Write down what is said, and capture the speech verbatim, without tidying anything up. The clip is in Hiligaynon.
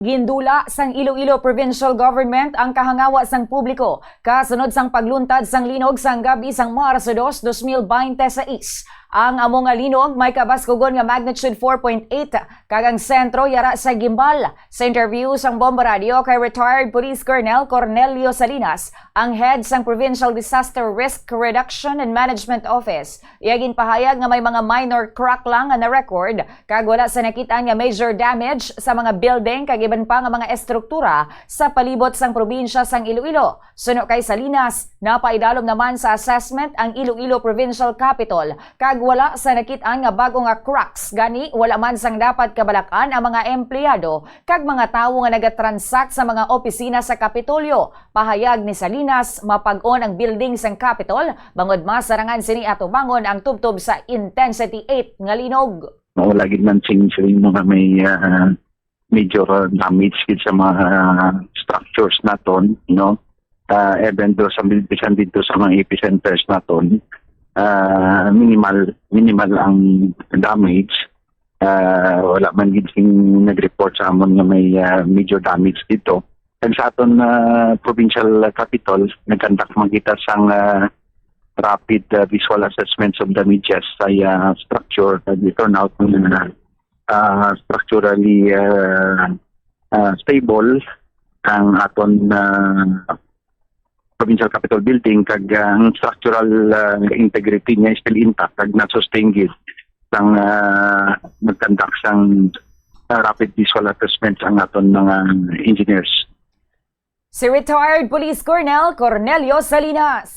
Gindula sang Iloilo Provincial Government ang kahangawa sang publiko kasunod sang pagluntad sang linog sang gab-i sang Marso dos, dos mil binte sais. Ang amo nga linog may kabaskugon nga magnitude four point eight kag ang sentro yara sa Guimbal. Sa interview sang Bombo Radio kay retired Police Colonel Cornelio Salinas, ang head sang Provincial Disaster Risk Reduction and Management Office, iya ginpahayag nga may mga minor crack lang nga na-record kag wala sa nakit-an nga major damage sa mga building kag iban pa nga mga estruktura sa palibot sang probinsya sang Iloilo. Suno kay Salinas, napaidalom naman sa assessment ang Iloilo Provincial Capitol kag wala sa nakit-an nga bag-o nga cracks, gani wala man sang dapat kabalak-an ang mga empleyado kag mga tawo nga nagatransact sa mga opisina sa Kapitolyo. Pahayag ni Salinas, mapag-on ang building sang Capitol bangod masarangan sini atubangon ang tubtob sa Intensity eight nga linog. Wala gid man sing, sing mga may, ah, major, ah, damage gid sa mga, ah, structures naton, no? Ah, even though sa, bisan dito sa mga epicenters naton, ah, minimal, minimal ang damage. Ah, wala man gid sing nag-report sa amon nga may, ah, major damage dito. Kag sa aton, ah, provincial capitol, nag-conduct man kita sang, ah, rapid, ah, visual assessments of damages sa, ah, structure. Kag it turn out nga, ah, structurally, ah, ah, stable ang aton, ah, provincial capitol building, kag, ah, ang structural, ah, integrity niya is still intact kag na-sustain gid sang, ah, nag-conduct sang, ah, rapid visual assessment ang aton mga engineers. Si retired Police Colonel Cornelio Salinas.